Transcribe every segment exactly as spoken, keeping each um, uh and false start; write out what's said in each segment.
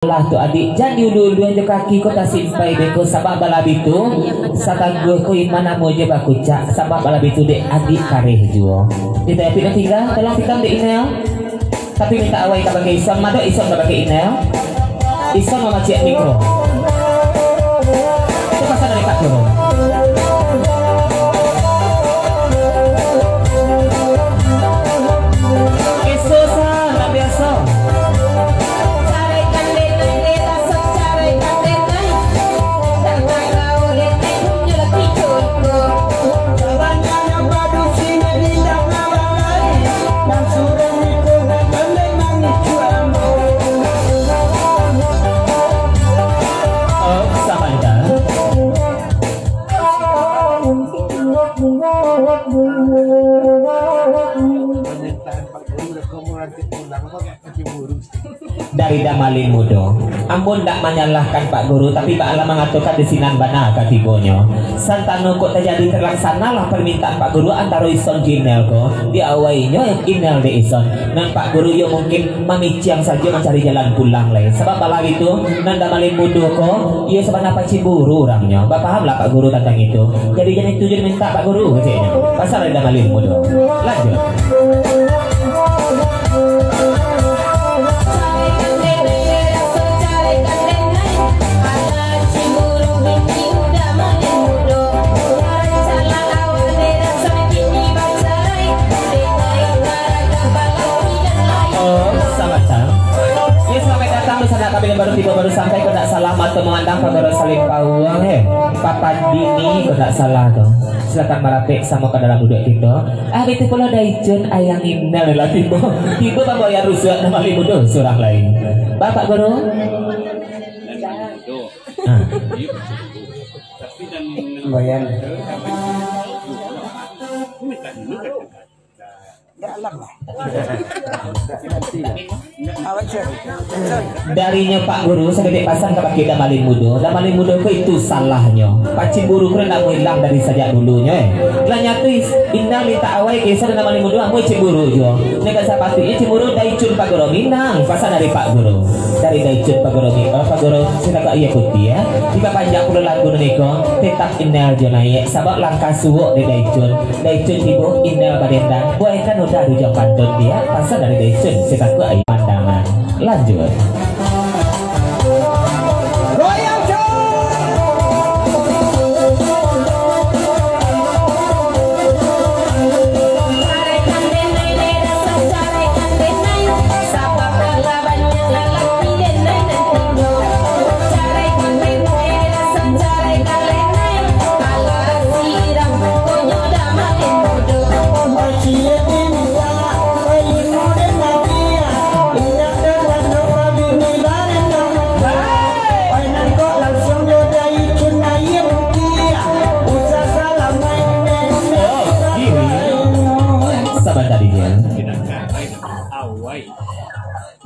Lah tu adik, jan diulu-uluan jo kaki ko tasimpai beko, sabab balabitu, satangguah ko iman namo jo bakucak, sabab balabitu dek adik kareh juo. Di tapi nak tingga, tolong tikam dek Inel. Tapi mintak awai ka bake Ison, mado Ison ka bake Inel. Ison mamaciak mikro. Itu pasan dari Pak Guru. Isu sa, tak biaso. Oh, sabanta. Dari Damalin Mudo. Ambo ndak manyalahkan Pak Guru, tapi baalah mangatokan di sinan bana katibonyo. Santano kok tajadi talaksanalah parmintaan Pak Guru antaro Ison jo Inel ko, di awai nyo Inel dek Ison. Nan Pak Guru iyo mungkin mamiciang sajo mancari jalan pulang lai. Sabab balabitu, nan Damalin Mudo ko, iyo sabana pacimburu urangnyo. Bapahamlah Pak Guru tantang itu. Jadi jan itu juo mintak Pak Guru, keceknyo. Pasan dari Damalin Mudo. Lanjut. Oh, sabanta. Iyo, salamaik datang di sanak kami nan baru tibo, baru sampai, kok ndak salah mato mamandang Pak Guru Salim Pauang, eh. Papa Dini, kok ndak salah tu. Silakan marapek samo ka dalam duduak kito. Ah, itu pulo Daicun, ayang Inel lah tibo. Tibo babawa ayang rusuak Damalin Mudo surang lai. Bapak Guru. Ah. Bayan. Dalam lah. Awak cek. Cek. Darinyo Pak Guru, saketek pasan ka bakeh Damalin Mudo. Damalin Mudo ko itu salahnyo. Pacimburu ko ndak mau ilang dari sajak dulunyo, eh. Lah nyato is-, Inel mintak awai ka Ison jo Damalin Mudo, ambo cimburu juo. Ndak sapatuiknyo cimburu Daicun Pak Guru. Minang pasan dari Pak Guru. Dari Daicun Pak Guru ni, eh, Pak Guru, silakan iyo putiah, eh. Dipapanjang pulo lagu niko, tetap Inel jo naiak, sabab langkah suok di Daicun. Daicun tibo, Inel badendang, buaikan udah di ujung pantun dia, pasan dari Daicun, sitakuak aia pandangan. Lanjut. Goyang, Cun! Sabanta, Dijen.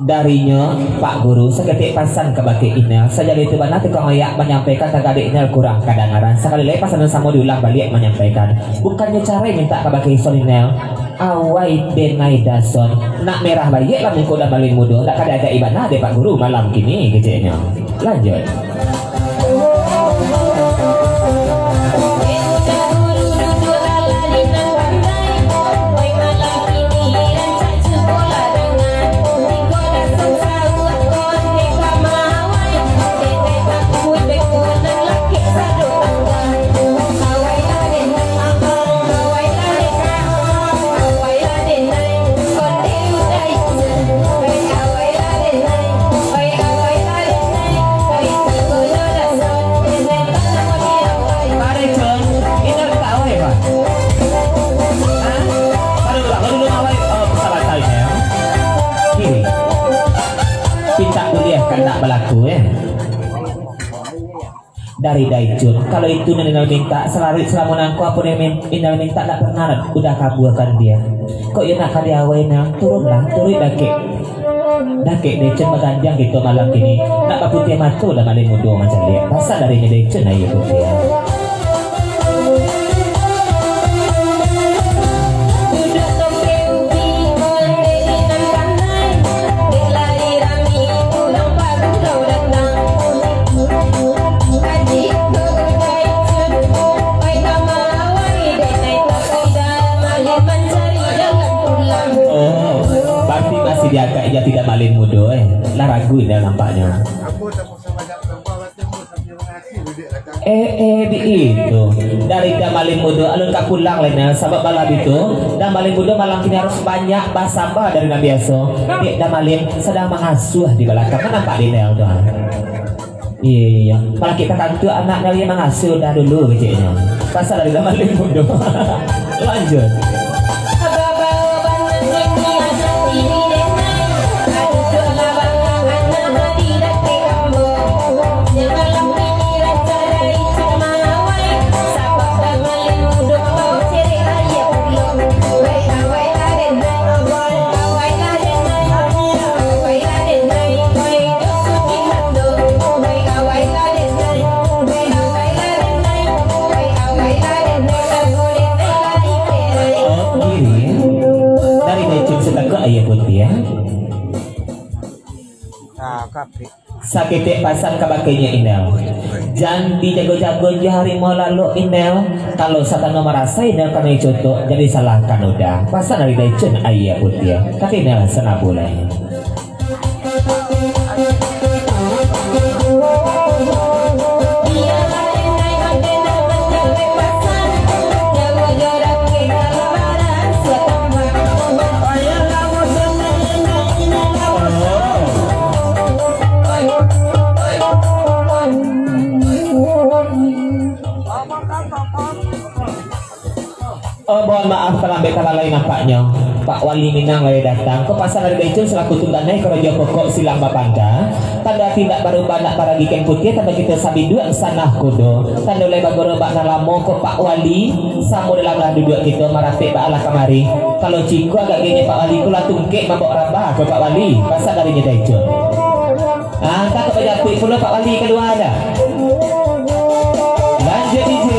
Darinyo, Pak Guru, saketek pasan ka bakeh Inel. Sajadi tu bana tukang oyak manyampaikan, tagak dek Inel kurang kadangaran. Sakali lai pasan nan samo diulang baliak manyampaikan. Bukannyo carai mintak ka bakeh Ison, Inel. Awai denai dason. Nak merah baiak lah muko Damalin Mudo. Ndak ka diagak ibana dek Pak Guru malam kini, keceknyo. Lanjut. Pintak buliah kandak balaku, eh. Dari Daicun, kalau itu nan Inal mintak, salaruik salamo nangko apo nan Inal mintak ndak pernah udah kabuakan dia. Kok iyo nak ka diawai, Inal? Turunlah, turuik dakek. Dakek Daicun bagandiang kito malam kini. Nak baputiah mato Damalin Mudo mancaliak. Pasan darinyo Daicun aia putiah. Gue dah nampaknyo. Eh, eh, di itu. Dari Damalin Mudo, alun ka pulang lai nah, sabab malam itu, Damalin Mudo malam kini harus banyak basamba dari nan biaso. Dek Damalin sadang mangasuah di balakang, kan nampak di Nel tu. Iya, iya, iya. Palakik takantu anak Nel yang mangasuah dah dulu, keceknyo. Pasal dari Damalin Mudo. Lanjut. Oh, iri. Dari Daicun Sitako, Ayah Putiah. Ah, kapik. Saketek pasan kabakeh nyo Inel. Jan dijago-jago jo harimau lalok Inel. Kalau satano marasai Inel kanai cotok, jan disalahkan uda. Pasan dari Daicun Ayah Putiah. Ka Inel Sanabulai. Oh, mohon maaf, talambek talalai nampaknyo. Pak Wali Minang lai datang. Ko pasan dari Daicun salaku tungganai karajo pokok silang babanda. Tando ati indak barubah, indak baragi kain putiah, tando kito sabiduak sanah kudo. Tando lai bagorobak nan lamo ko Pak Wali. Samo dalam lah duduak kito marapek baalah kamari. Kalau ciko agak genyo Pak Wali ko lah tungkek mabok rabah ko Pak Wali. Pasan dari nyo Daicun. Ah, takut bajatuik pulo Pak Wali kalua dah. Lanjut, D J.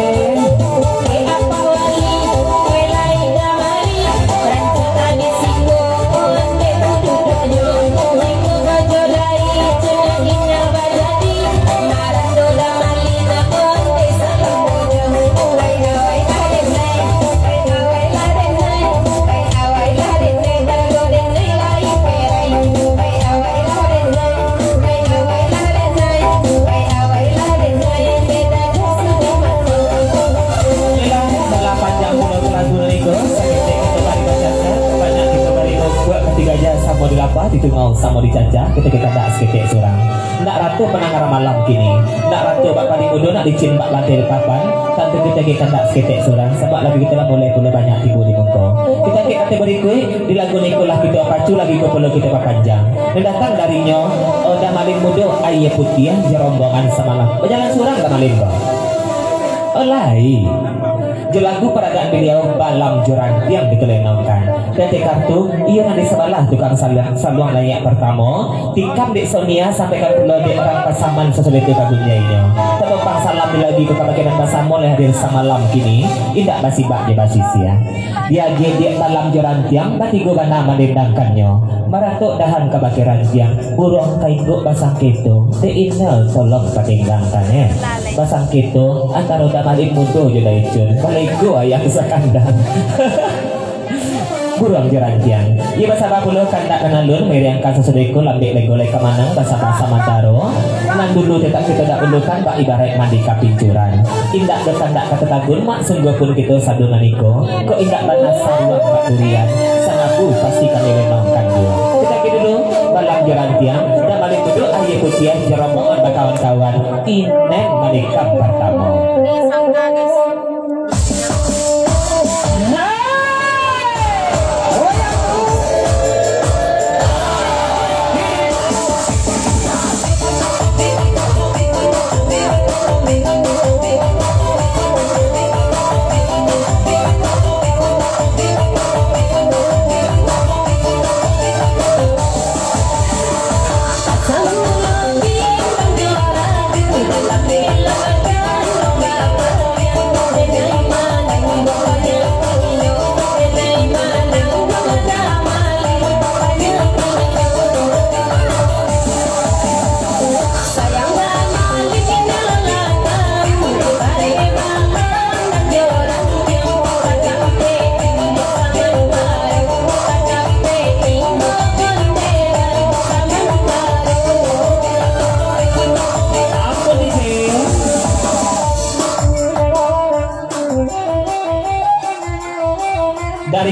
Salah panjang pulo lagu niko, saketek kito bari bacaca, banyak kito bari babuak, katigo aja samo dilapah, ditungau samo dicaca, kito kandak saketek surang. Ndak rato pandangar malam kini, ndak rato bak paling udo nak licin bak lantai papan, tantu kito kandak saketek surang, sabab lagu kito lah mulai pulo banyak tibo di muko. Kito ka kategori berikuik, di lagu niko lah kito pacu, lagu ko pulo kito papanjang. Nan datang darinyo, Damalin Mudo, Ayah Putiah, jo rombongan samalam. Bajalan surang Damalin ko. Oh, lai. Jo lagu paradaan baliau, Balam jo Rantiang ditulenongkan. Dek Kartu, iyo nan di sabalah tukang saluang, saluang naiak partamo, tikam dek Sonia, sampaikan pulo dek urang Pasaman sasudah itu bagunyainyo. Tato pang salam di lagu ko kabakeh nan basamo lai hadir samalam kini, indak basibak jo basisia. Diagiah dek Balam jo Rantiang, batigo bana mandendangkannyo. Maratok dahan kabakeh rantiang, buruang ka induak basangketo, dek Inel tolong padendangkan, eh. Basangketo antaro Damalin Mudo jo Daicun, balego ayam sakandang. Buruang jo rantiang. Iyo basaba pulo kandak nan alun, mairiangkan sasudah iko lambek lego lai ka manang, basaba samantaro. Nan dulu tetap kito dahulukan, bak ibaraik mandi ka pincuran. Indak doh kandak ka tatagun, mak sungguah pun kito sadonyo iko. Kok indak bana saruang bak durian, sanabu pasti kami lenongkan juo. Kito ka dulu, Balam jo Rantiang, Damalin Mudo, Ayah Putiah, jo rombongan bakawan-kawan, Inel manikam partamo.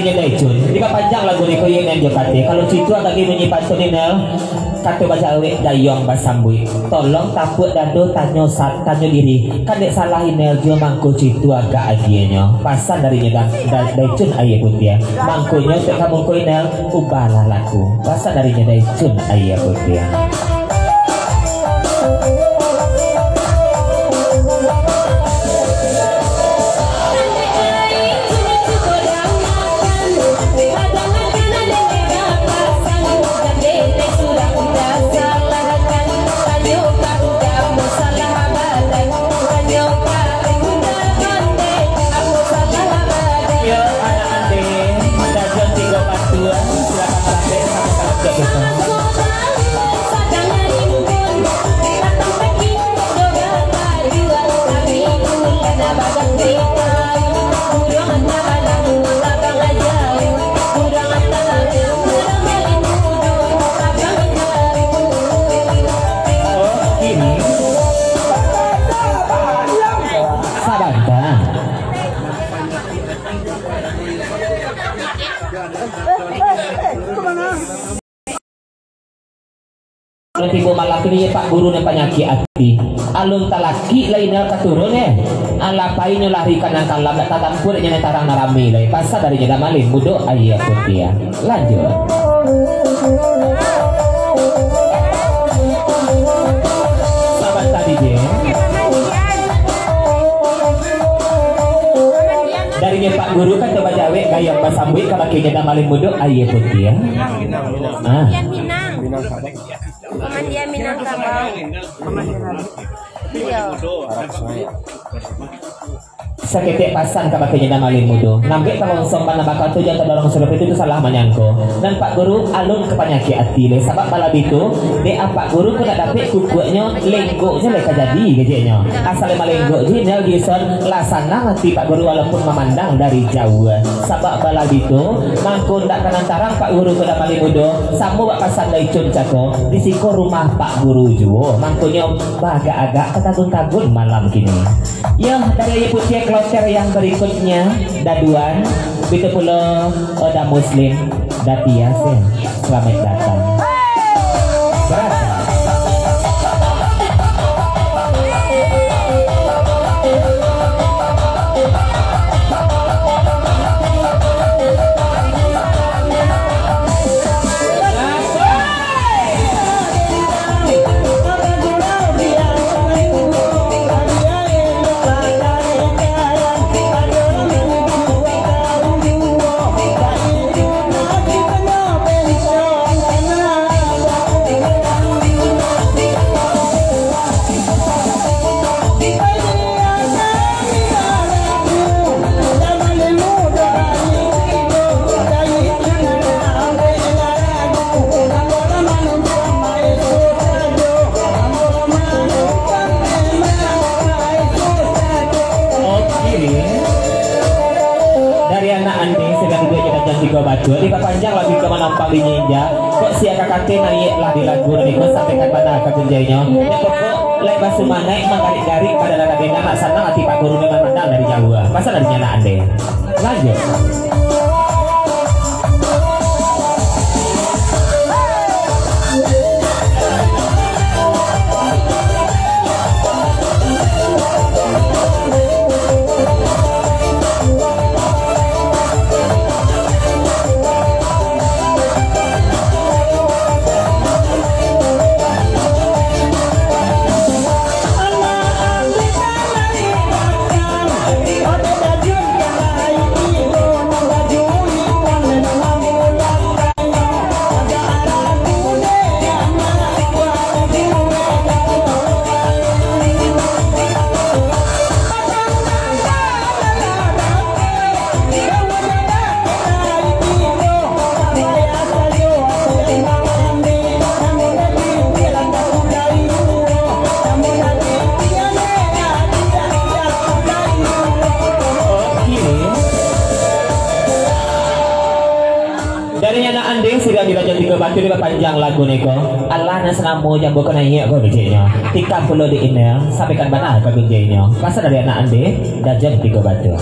Yo, Dai Cun, dipapanjang lagu niko, yo, Nel, jo kate. Kalau situ agak bunyi pantun ni, Nel, kato bajawek gayuang basambuik. Tolong tapuak dado, tanyo sa-, tanyo diri. Kan dek salah Inel jo mangko situ agak agiahnyo. Pasan dari nyo Da-, Da-, Dai Cun Aia Putiah. Mangkonyo tok kamu ko Inel, ubahlah laku. Pasan dari nyo Dai Cun Aia Putiah. Yo, anak ande, Dajun Tigo Batu, silakan rapek samo-samo. Oh, kini. Sabanta. Kalau tibo malam tu, iyo Pak Guru nan panyakik ati. Alun talakik lai inyo ka turun, eh. Alah pai nyo lari ka nan kalam, dak tatampuak dek nyo nan tarang nan rami lai. Pasan dari nyo Da Malin Mudo Aia Putiah. Lanjut. Saban tadi, je. Dari nyo Pak Guru kato bajawek, gayuang basambuik, ka bakeh nyo Da Malin Mudo Aia Putiah. Ah. Minang. Pamandian Minangkabau. Iyo. Saketek pasan ka bakeh nyo Da Malin Mudo. Nambek ka longsong panambakau tu, jan tadorong sarupo itu, tu salah manyangko. Nan Pak Guru alun ka panyakik ati lai, sabab balabiah tu, dek Apak Guru ko nak dapek kukuaknyo, lenggok je lai ka jadi, keceknyo. Asal malenggok je, nyo Gison, lah sanang ati Pak Guru walaupun mamandang dari jauah. Sabab balabiah tu, mangko ndak ka nan tarang Pak Guru ko Da Malin Mudo, samo bak pasan Dai Cun cako, di siko rumah Pak Guru juo, mangkonyo baagak-agak tatagun-tagun malam kini. Yo, dari Aia Putiah kloter yang berikutnya, Daduan, begitu pulo, eh, Da Muslim, Da Tias, eh. Selamat datang. Berasa. Oke. Dari anak ande, sudah duduak di Dajun Tigo Batu, dipapanjang lagu ka manampang di nginja. Kok sia ka kate naiak lah di lagu, niko sampaikan bana ka gunjainyo. Yang pokok, lai basumanaik manggarik-garik, pado nan bana nak sanang ati Pak Guru, memang mandang dari jauah. Pasan dari anak ande. Lanjut. Dari anak ande, sudah di Dajun Tigo Batu, dipapanjang lagu niko. Alah, nan sanamo jambo ko naiak ko, keceknyo. Tikam pulo di Inel, sampaikan bana ka gunjainyo. Pasan dari anak ande, Dajun Tigo Batu.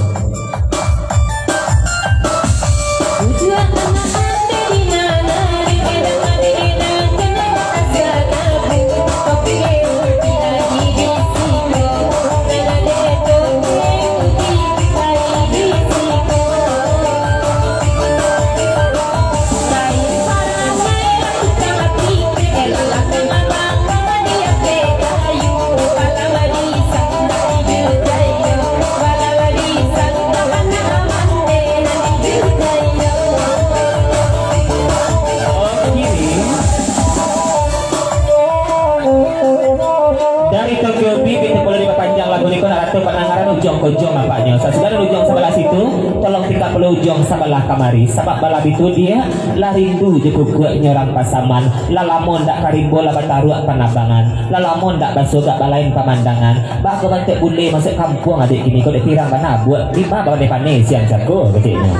Dari Tokyo Beat, kito pulo dipapanjang lagu niko, nak ratuih pandangaran ujuang ka ujuang nampaknyo. Sasudah dari ujuang sabalah situ, tolong tingkak pulo ujuang sabalah kamari. Sabab balabiah tu dia lah rindu jo kukuaknyo urang Pasaman. Lah lamo ndak ka rimbo lah bataruak panabangan. Lah lamo ndak baso gak balain pamandangan. Bak ka bantuak bule masuak kampuang adiak kini ko dek pirang bana buek. Di ma bak pandai-pandai siang cako keceknyo.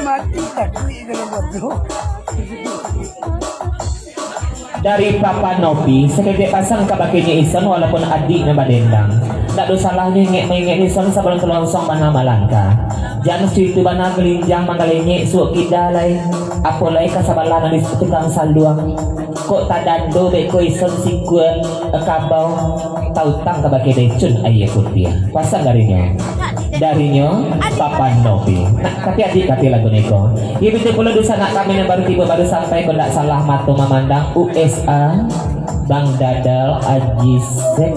Mati taklik kalau buat tu. Dari Papa Nopi, saketek pasan ka bakeh nyo Ison walaupun adiak nan badendang. Ndak ado salahnyo ingek maingek Ison sabalun talonsong bana malangkah. Jan suitu bana galinjang manggalenyek suok kida lai, apo lai ka sabalah nan di tukang saluang. Kok tadando beko Ison sikua kabau, tautang ka bakeh Decun Aia Putiah. Pasan darinyo. Darinyo, Papa Nopi. Nah, tapi adiak kati lagu niko. Iyo, baitu pulo dunsanak kami nan baru tibo, baru sampai, kok ndak salah mato mamandang, U S A, Bang Dadal, Aji Sek.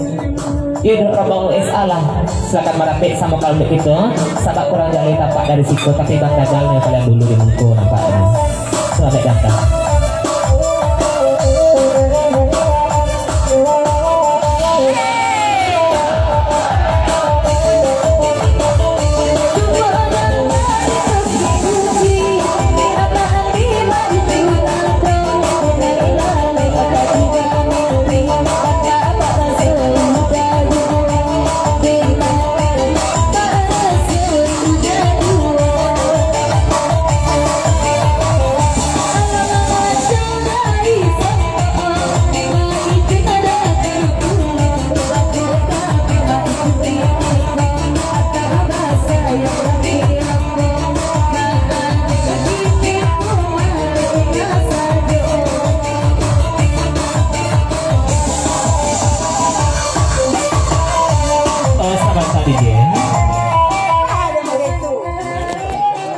Iyo, rombongan U S A lah. Silakan marapek samo kalanduak kito. Sabab kurang jaleh tampak dari siko, tapi Bang Dadal nan paliang dulu di muko nampaknyo. Salamaik datang. Oh, sabanta, D J.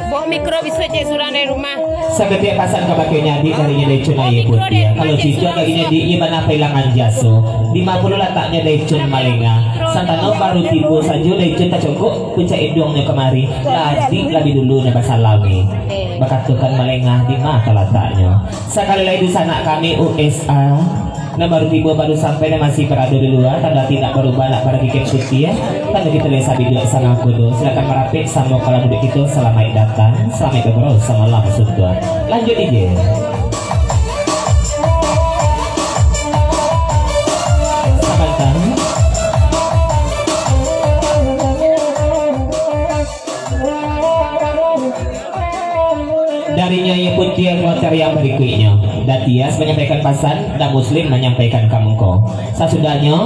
Bawa mikro bisuak cek surang dari rumah. Saketek pasan ka bakeh nyo adiak, darinyo Decun Aia Putiah. Kalau cucu darinyo adiak, iyo bana pailangan jaso. Di ma pulo lataknyo Decun malengah. Santano baru tibo sajo Decun tacokok puncak iduangnyo kamari. Lah adiak labiah dulu nyo basalami. Bakatokan malengah di ma ka lataknyo. Sakali lai dunsanak kami U S A. Nan baru tibo, baru sampai, nan masih barado di lua, tando ati ndak barubah, ndak baragigik putiah, tando kito lai sabiduak sanang kudo. Silakan marapek samo kalanduak kito, salamaik datang, salamaik bagurau, samalam suntuang. Lanjut, D J. Sabanta. Darinyo Aia Putiah kloter yang barikuiknyo. Datias manyampaikan pasan, dan Muslim manyampaikan ka mangko. Sasudahnyo,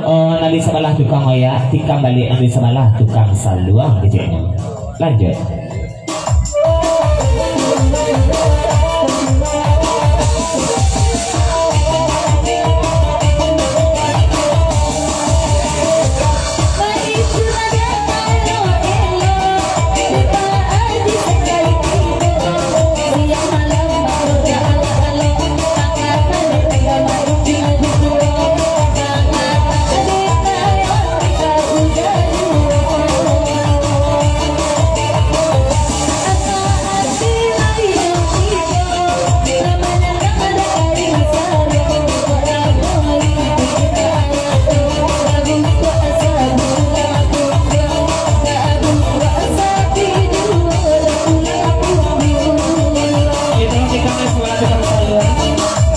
eh, nan di sabalah tukang oyak, tikam baliak nan di sabalah tukang saluang, keceknyo. Lanjut.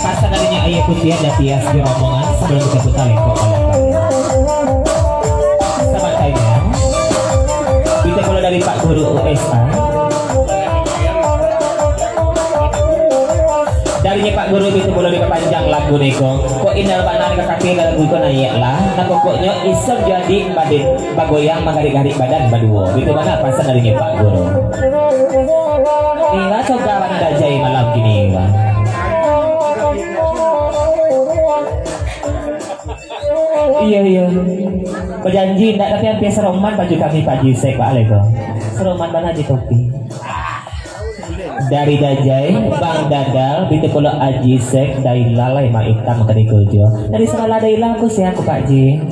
Pasan darinyo Aia Putiah, Datias jo rombongan, sabalun kito puta lengkok balakang. Sabanta, yo. Baitu pulo dari Pak Guru U S A. Darinyo Pak Guru, baitu pulo dipapanjang lagu niko. Kok indak bana dikakati lagu ko naiak lah. Nah, pokoknyo Ison jo adiak baden bagoyang manggarik-garik badan baduo. Baitu bana pasan darinyo Pak Guru. Iko coba bana Dajai malam kini, Bang. Iyo, iyo. Bajanji ndak, tapi ampia saroman baju kami, Pak Ji Sek, Pak Lego. Saroman bana Ji Topi. Dari Dajai, Bang Dadal, baitu pulo Aji Sek, dari Lalai Mak Itam ka digojo. Dari sabalah dari Lalai, aku sia, aku Pak Ji.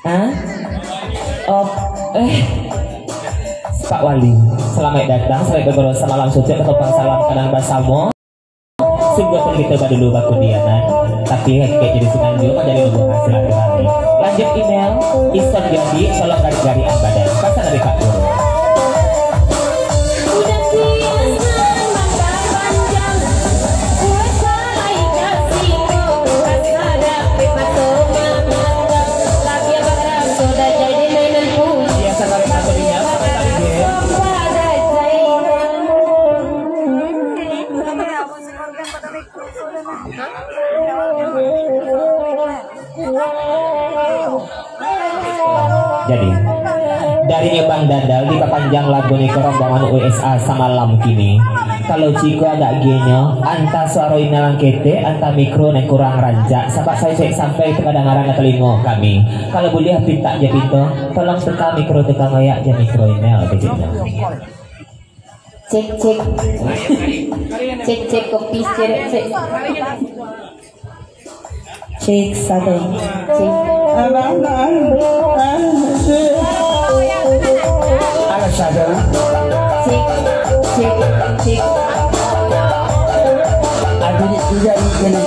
Hah? Oh, eh. Pak Wali, salamaik datang, salamaik babarosa malam suci, katompang salam kanang basamo. Sungguahpun kito badulu bakundianan, tapi kek jadi sinan juo manjadi lubuah silaturahmi. Lanjut email, Ison Jodi, tolong garik-garikan badan. Pasan dari Pak Guru. Biasa dari satu dinya, Jadi, darinyo Bang Dadal dipapanjang lagu ni ka rombongan U S A samalam kini. Kalau ciko adak genyo, antah suaro inyo nan ketek, antah mikro nan kurang rancak, sabab sayo cek sampai tu kadangaran ka talingo kami. Kalau buliah pintak jo pinto, tolong tuka mikro, tuka mayak jo mikro inyo, keceknyo. Cek, cek. Cek, cek, kopi, cek, cek. Cek, satu. Cek. Alah, satu. Cek, cek, cek. Aduh, ini, ini, ini.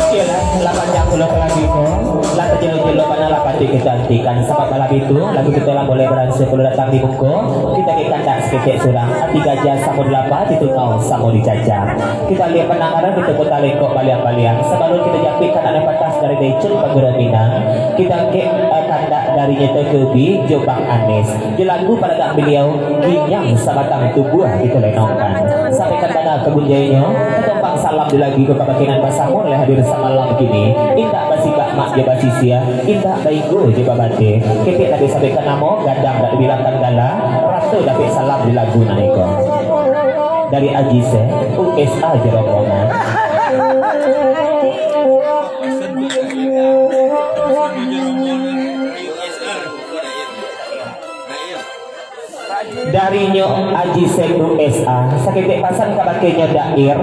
Iyolah, lah panjang pulo ka lagu ko, lah tajelo-jelo bana lah patuik kito antikan, sabab malam itu lagu kito lah mulai baransua pulo datang di muko. Kito ka kandak saketek surang, ati gajah samo dilapah, ati tungau samo dicaca. Kito alih pandangaran, kito puta lengkok baliang-baliang, sabalun kito japuik kandak nan patah dari Decun Paguruan Minang, kito angkek, eh, kandak dari Nyeto Kebi jo Bang Anis. Di lagu paragak baliau, Ginyang Sabatang Tubuah kito lenongkan. Sampaikan bana ka bunjainyo, katompang salam di lagu ko kabake nan basamo lah hadir samalam kini. Indak basikak mak jo basisia, indak bainggo jo babateh. Ketek nan disabuikkan namo, gadang dak dibilangkan gala, raso dapek salam di lagu nan iko. Dari Aji Sek, U S A jo rombongan. Darinyo Aji Sek U S A, saketek pasan kabakenyo Dair.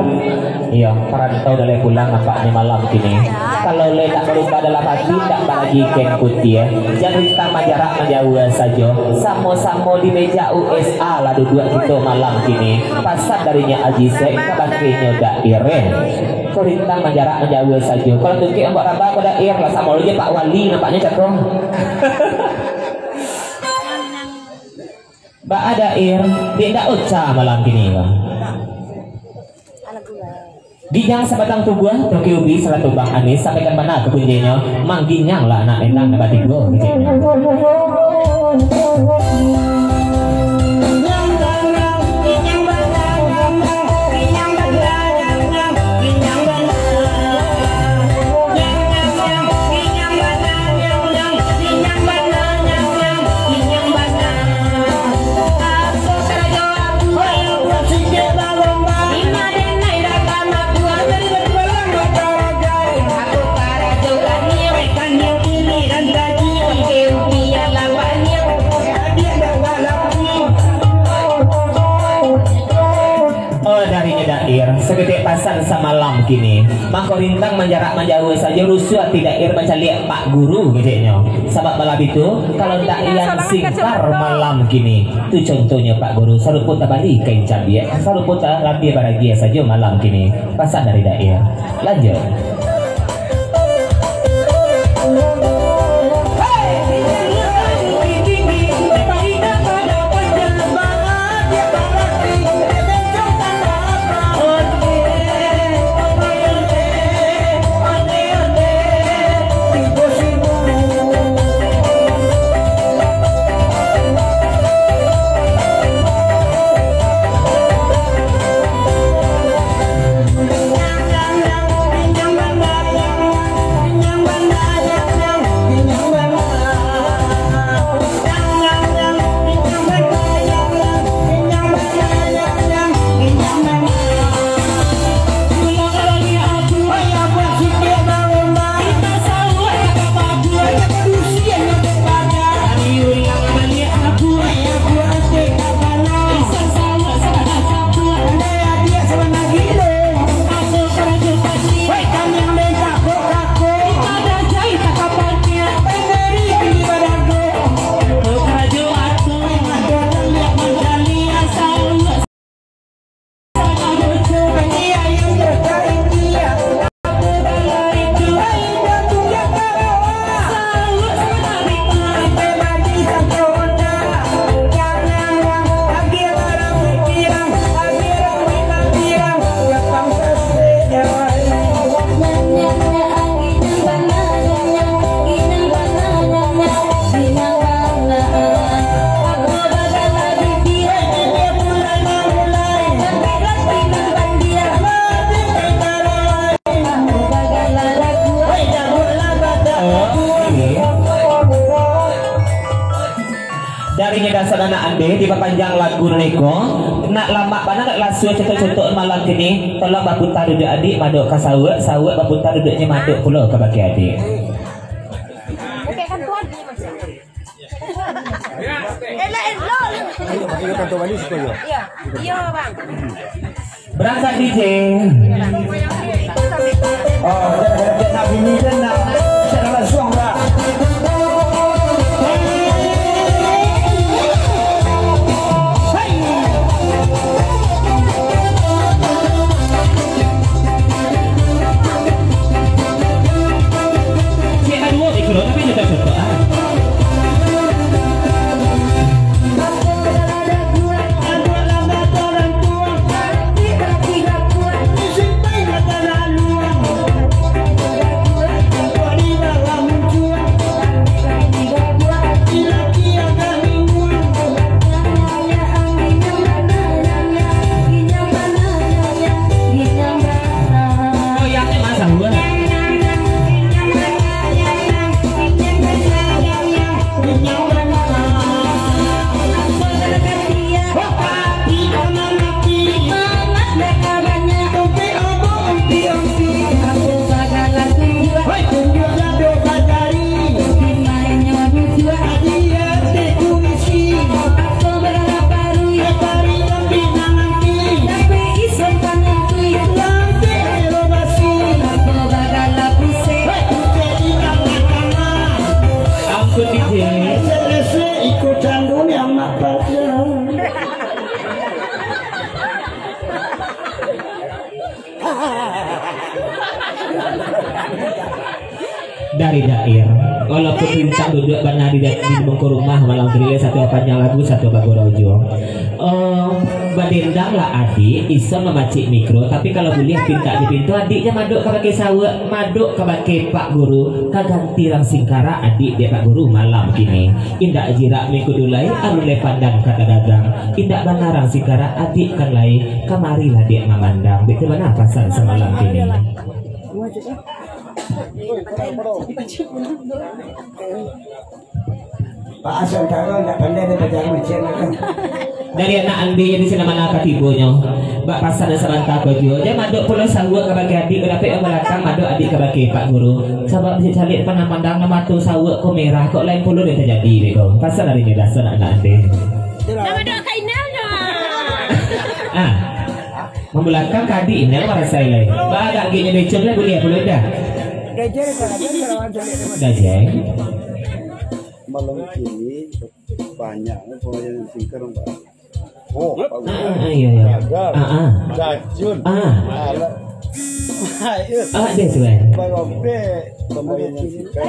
Iyo, parantau dah lai pulang nampaknyo malam kini. Kalau lai nak barubah dalam ati, nak baragi kain putiah, jan rintang manjarak manjauah sajo. Samo-samo di meja U S A lah duduak kito malam kini. Pasan darinyo Aji Sek kabakenyo Dair, eh. Kau rintang manjarak manjauah sajo. Kalau tungkek ambak rabah ko Dair, lah samo jo Pak Wali nampaknyo cako. Baa Dair, dek ndak oca malam kini ko. Ginyang Sabatang Tubuah, Tokyo Ubi, sarato Bang Anis, sampaikan bana ka bunjainyo, mangginyang lah anak lentang nan batigo, keceknyo. Oh, darinyo Dair, saketek pasan samalam kini. Mangko rintang manjarak manjauah sajo, rusuah ati Dair mancaliak Pak Guru, keceknyo. Sabab malam itu, kalau ndak Yang Singkar malam kini, tu contohnyo Pak Guru, sarupo tabali kain cabiak, sarupo talabiah baragiah sajo malam kini. Pasan dari Dair. Lanjut. Ari nyo dasar anak andeh, dipapanjang lagu niko. Nak lamak bana, nak lasuah cetok-cetok malam kini. Tolong baputa duduak adik, madok ka sawek, sawek baputa duduaknyo, madok pulo ka bakeh adik. Elok, elok. Iyo, iyo, Bang. Berangkat D J. Oh, nak bini je nak. Cak dalam suang, Bang. Hai. Cek aduo, eh, kalau tapi dia tak cocok, ah. Ampun, D J. Dari Dair. Walaupun pintak duduak bana di, di muko rumah, malam tu dilihat satu panjang lagu, satu bagurau juo. Oh, badendanglah adik, iso mamacik mikro, tapi kalau buliah pintak dipintu, adik jan madok ka bakeh sawek, madok ka bakeh Pak Guru, ka ganti rang singkarak adik dek Pak Guru malam kini. Indak jirak mingkudu lai, alun lai pandan ka tadagang. Indak bana rang singkarak adik kan lai, kamarilah dek mamandang. Baitu bana pasan samalam kini. Pak Asantaro ndak pandai dia bajalan macam mana. Dari anak andeh di sinan mano ka tibonyo. Bak pasan sabanta ko juo. Jan madok pulo sawek ka bakeh adik, ka dapek yang balakang, madok adik ka bakeh Pak Guru. Sabab caliak pandang-pandang, nan mato sawek ko merah, kok lain pulo nan tajadi dek ko. Pasan dari nyo dasar anak andeh. Nak madok ka inang dah. Ah. Mambalakang ka adik inang marasai lai. Ba agak-agaknyo becek lah, buliah pulo dah. Dajai. Malam kini banyak pengajian singkar, Pak. Oh, ah, ah, ah, iya, iya. Gagal. Ah, ah. Racun. Ah. Alah. Ah, dia suai. Barompek pengajian singkar.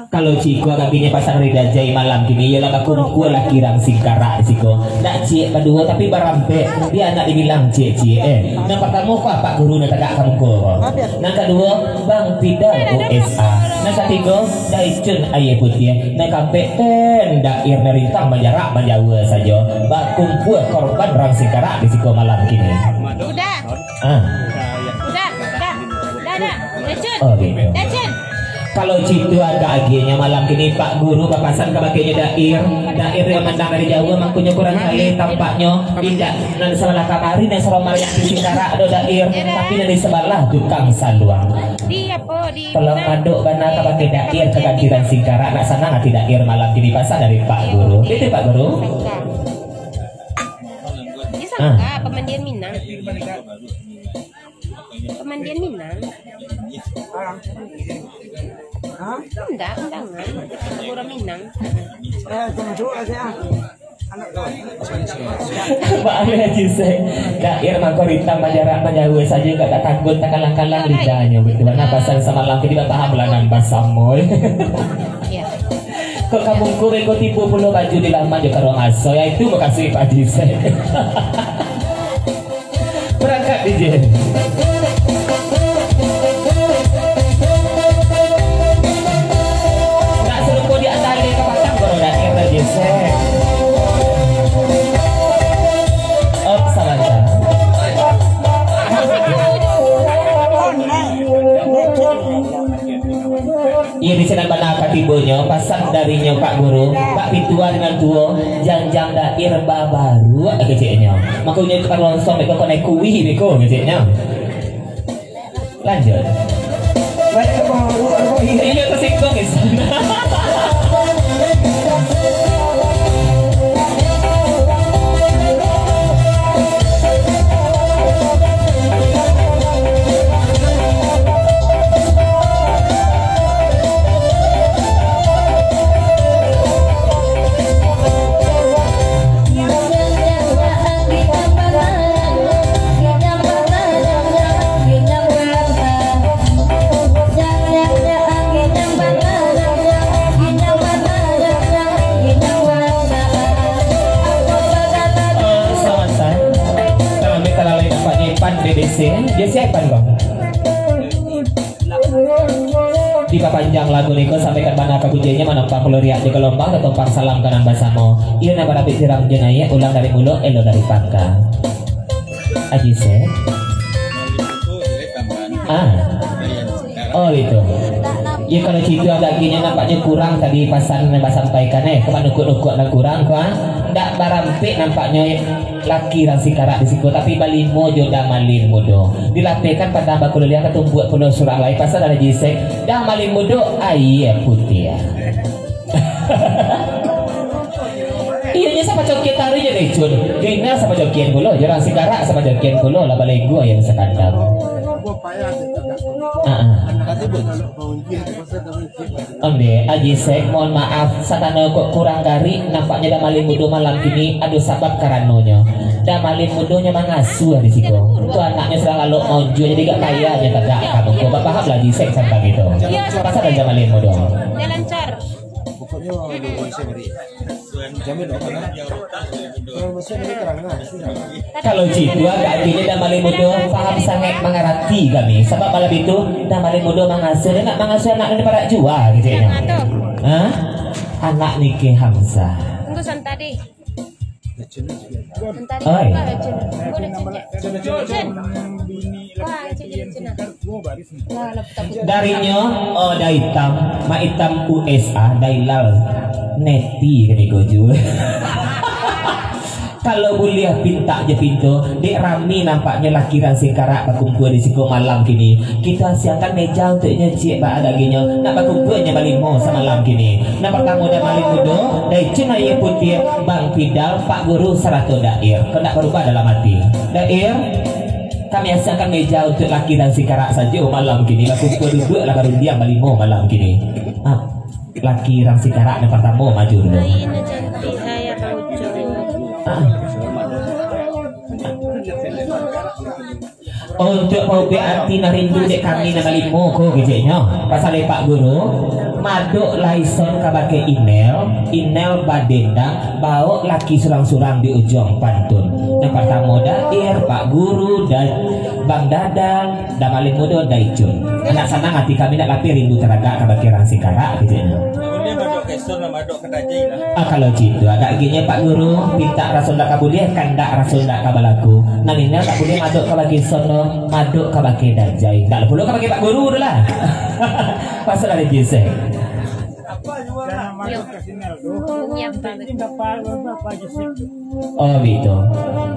Kalau ciko kakinyo pasang ri dajai malam kini, iyolah bakumpua lah kirang singkarak di siko. Ndak ciek baduo, tapi barampek. Dia nak dibilang ciek-ciek, eh. Nan partamo ko Pak Guru nan tagak ka muko ko. Nan kaduo, Bang Fidal U S A. Nan katigo, Daicun Aia Putiah. Nan kaampek, Ten Dair nan rintang manjarak manjaua sajo. Bakumpua korban rang singkarak di siko malam kini. Udah. Ah. Udah, udah. Dah, dah. Daicun. Oh, gitu. Daicun. Kalau cito agak agiahnyo malam kini, Pak Guru bapasan kabakenyo Dair. Dair yang mandang dari jauah, mangkonyo kurang jaleh tampaknyo. Indak nan sabalah kamari, nan saromariah di singkarak do Dair, tapi nan di sabalah tukang saluang. Di apo, di Tolong mandok bana kabake Dair, kaganti rang singkarak, nak sanang ati Dair malam kini, pasan dari Pak Guru. Itu Pak Guru. Sangka. Di Sangka, ah. Pemandian Minang. Pemandian Minang. Hah? Indak, undangan. Orang Minang. Eh, tunggu dulu aja. Anak kau. Pak Amir Haji Sek, Dair mangko rintang manjarak manjaua sajo, gak tak takut, tak kalang-kalang lidahnyo. Betul, nah, pasan samalam tu tidak paham lah nan basamo. Iya. Kok kamu kurang kau tipu pulo baju di laman jo karong aso, ya itu makasih Pak Haji Sek. Berangkat D J. Nak serupo di atas dia ke batang, baru dah kira D J set. Op, sabar, sabar. Iya, D J Nan bana katibonyo, pasan darinyo Pak Guru, bak pituah nan tuo, janjang dair babaruak keceknyo. Mako inyo tu kan lonsong beko konai kuih beko keceknyo. Lanjut. Baik, Pak Guru, Pak Guru. Iyo, tersinggung, guys. Selamat, San. Kalau ambil talalai nampaknyo Ipan B B C, dia siapa, Bang? Dipapanjang lagu niko sampai ka bana ka kuncianyo, manompang pulo riak di galombang, tatumpang salam ka nan basamo. Iyo nan barapik sirang jo naiak, ulang dari muluik, elok dari pangka. Aji Sek. Ah. Oh, itu. Ya, kalau situ agak gini nampaknyo kurang tadi pasan nan basampaikan, eh. Ka manukuk-nukuk nan kurang, ko, ah. Ndak barampik nampaknyo, eh. Laki rang sikarak di siko, tapi balimo jo Damalin Mudo. Dilapehkan padang bakuliliang, katumbuak pulo surang lai, pasal ado jisek, Damalin Mudo aia putiah. Iyo, nyo sama cokian taruih jo Decun. Gina sama cokian pulo, jo rang sikarak sama cokian pulo, lah balego aia sakandam. Ah, ah. Onde, Aji Sek, mohon maaf, satano kok kurang garik, nampaknyo Damalin Mudo malam kini ado sabab karanonyo. Damalin Mudo nyo mangasuah di siko. Tu anaknyo sadang lalok maunjua, jadi agak payah nyo tagak ka muko. Bapahamlah Aji Sek tantang itu. Pasal dari Damalin Mudo. Dia lancar. Pokoknyo, Jamin, oh, mana? Kalau masih ada keterangan, sudah. Kalau cito agak gini Damalin Mudo, paham sangaik mangarati kami. Sabab malam itu, Damalin Mudo mangasuah, dia nak mangasuah anak dia parak jua, gitu ya. Hah? Anak Nike Hamzah. Tunggu sebentar deh. Sebentar deh, Oi. Apa, Cun? Tunggu deh, Cun, Cun. Cun. Wah, Cun, Cun, Cun. Darinyo, oh, Da Itam, Mak Itam U S A, Dailal, neti kami ko juo. Kalau buliah pintak jo pinto, dek rami nampaknyo laki rang sikarak bakumpua di siko malam kini. Kito asiangkan meja untuaknyo ciek baa daginyo, nak bakumpua nyo balimo samalam kini. Nan partamo Damalin Mudo, Daicun Aia Putiah, Bang Pidal, Pak Guru, sarato Dair. Kok ndak barubah dalam ati. Dair, Kami asiangkan meja untuak laki rang sikarak sajo malam kini, bakumpua duduak lah barundiang balimo malam kini. Ah, laki rang sikarak nan partamo maju dulu. Hai, Ina cantik, hai, Abang Ucok. Ah. Untuak paubek ati nan rindu dek kami nan balimo ko keceknyo. Pasal dek Pak Guru, madok lai son kabake Inel, Inel badendang, Baok laki surang-surang di ujuang pantun. Nan partamo Dair, Pak Guru, Da-, Bang Dadang, Damalin Mudo, Daicun. Nak sanang ati kami, nak lapeh rindu taragak kabake rang sikarak, keceknyo. Buliah madok ka ison lah, madok ka dajai lah. Ah, kalau cito, agak ginyo Pak Guru, pintak raso ndak ka buliah, kandak raso ndak ka balaku. Nan ino tak buliah madok kabake ison lo, madok kabake dajai. Ndak pulo kabake Pak Guru tu lah. Pasal ado jisek. Iyo. Ini apa? Oh, bitu.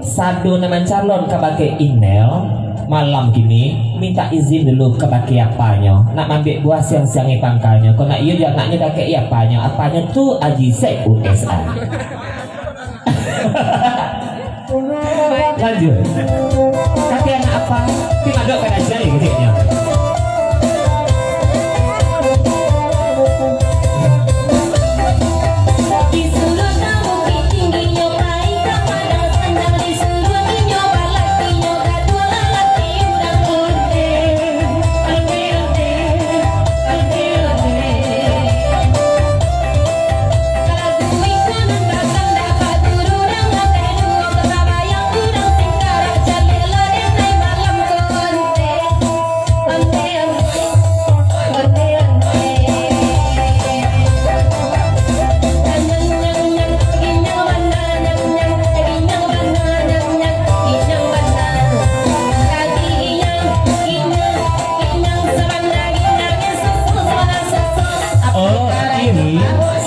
Sado nan mancalon kabake Inel, malam kini, mintak izin dulu kabake apanyo, nak maambiak buah siang-siang di pangkanyo. Kok nak iyo jo anaknyo dakek apanyo, apanyo tu Aji Sek U S A. Lanjut. Tapi anak apa? Tapi madok ka dajai keceknyo.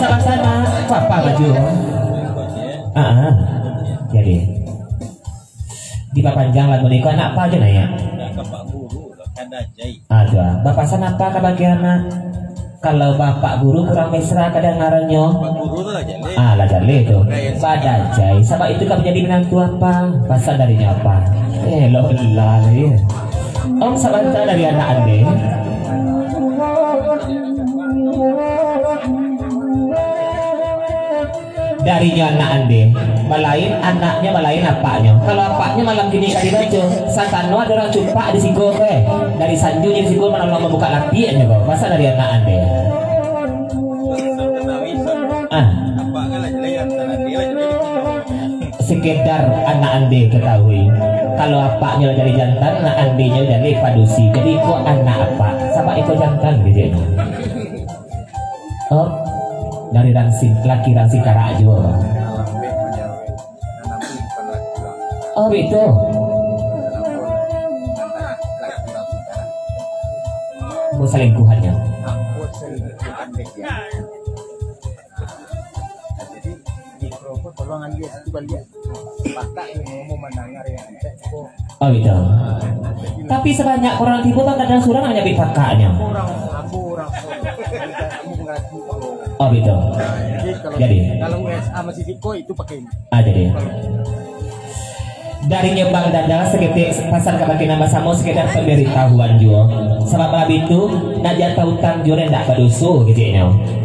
Sama-sama, apa baju? Ah, ah. Jadi, dipapanjang lagu ni, kau anak apa aja nanya? Ah, tu ah. Bapasan apa ka bagi anak? Kalau bapak guru kurang mesra kadangarannyo. Bapak guru tu lah jaleh. Ah, lah jaleh tu. Badajai. Sabab itu ka manjadi minantu apa? Pasan darinyo apa? Eh, lo lah ni. Om sabanta dari anak ande. Darinyo anak ande, balain anaknyo, balain apaknyo. Kalau apaknyo malam kini ka dibaco, satano ado urang cumpak di siko ko, eh. Dari sanju di siko manolong mambuka lapiaknyo ko. Pasan dari anak ande. Ah. Sekedar anak ande ketahui, kalau apaknyo jadi jantan, anak andenyo jadi padusi. Jadi iko anak apak, sabab iko jantan, gitu. Oh, dari Ransing, laki Ransing Karak juo. Oh, betul. Oh, selingkuhannya. Jadi, mikrofon tolong ambil satu balik. Pakak ni ngomong mandanga dengan cek ko. Oh, gitu. Tapi sabanyak urang tibo kan kadang surang nyo bi pakaknyo. Urang, aku urang. Kamu mengerti ko. Oh, gitu. Jadi kalau, jadi, kalau U S A masih siko, itu pakai ini. Ah, jadi. Darinyo Bang Dadang saketek pasan ka bakeh nan basamo, sekedar pambaritahuan juo. Sabab malam itu, nak jatah utang juo ndak badoso, keceknyo.